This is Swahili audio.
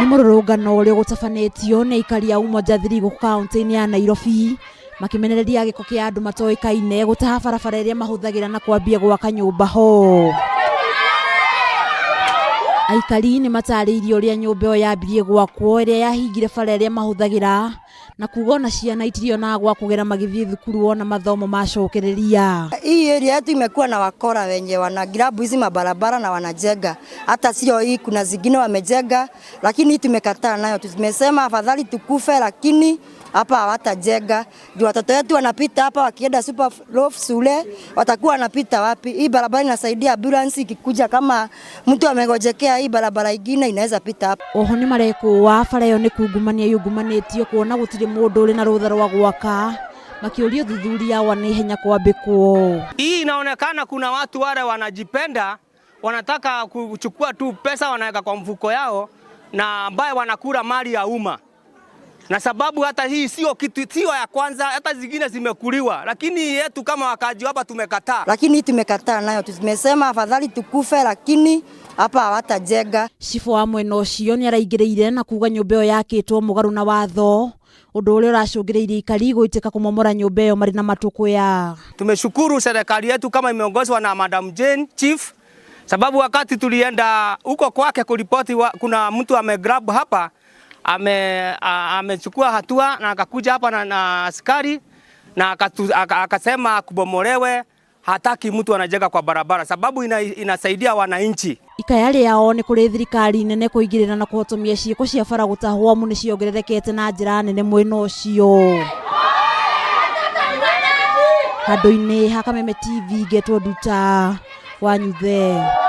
Nĩ mũrũrũngano ũrĩa ũgũtabanĩtio nĩ aikari a Umoja 3 gũkũ kaũntĩ-inĩ ya Nairobi makĩmenereria gĩko kĩa andũ matoĩkaine gũtaha barabara ĩrĩa mahũthagĩra na kwambia gwaka nyũmba ho. Aikari nĩ matarĩirie ũrĩa nyũmba ĩyo yambirie gwakwo ĩrĩa yahingire bara ĩrĩa mahũthagĩra na kuga ona ciana itirionaga gwa kũgera magĩthiĩ thukuru ona mathomo macokereria. Hii area yetu imekuwa na wakora wenye wana grab hizi mabarabara na wanajenga, hata sio hii, kuna zingine wamejenga, lakini hii tumekataa nayo. Tumesema afadhali tukufe, lakini hapa hawatajenga juu watoto wetu wanapita hapa wakienda Super Loaf shule, watakuwa wanapita wapi? Hii barabara inasaidia ambulance ikikuja, kama mtu amegojekea, hii barabara ingine inaweza pita hapa. Oho nĩ marekũa bara ĩyo nĩ kungumania yungumanĩtio kuona gũtirĩ mũndũ ũrĩ na rũtha rwa gwaka makĩũria ũthuthuria wa naihenya kwambĩkwo. Hii inaonekana kuna watu wale wanajipenda, wanataka kuchukua tu pesa wanaweka kwa mfuko yao, na ambaye wanakula mali ya umma na sababu hata hii sio kitu, sio ya kwanza, hata zingine zimekuliwa, lakini yetu kama wakaaji hapa tumekataa. Lakini hii tumekataa nayo, tumesema afadhali tukufe, lakini hapa hawatajenga. Cibũ wa mwena ũcio nĩ araingĩrĩire na kuga nyũmba ĩyo yakĩtwo mũgarũ na watho ũndũ ũrĩa ũracũngĩrĩirie aikari gwĩtĩka kũmomora nyũmba ĩyo marĩ na matũkũya. Tumeshukuru serikali yetu kama imeongozwa na Madam Jane Chief, sababu wakati tulienda huko kwake kuripoti kuna mtu amegrab hapa amechukua hatua na akakuja hapa na askari na akasema kubomolewe, hataki mtu anajenga kwa barabara sababu inasaidia wananchi. Ikaya rĩao nĩ kũrĩ thirikari nene kũingĩrĩra na kũhotomia ciĩko cia bara gũtahwo amu nĩ ciongererekete na njĩra nene mwena ũcio. Handũ-inĩ ha Kameme TV ngetwo Nduta wa Nyuthe.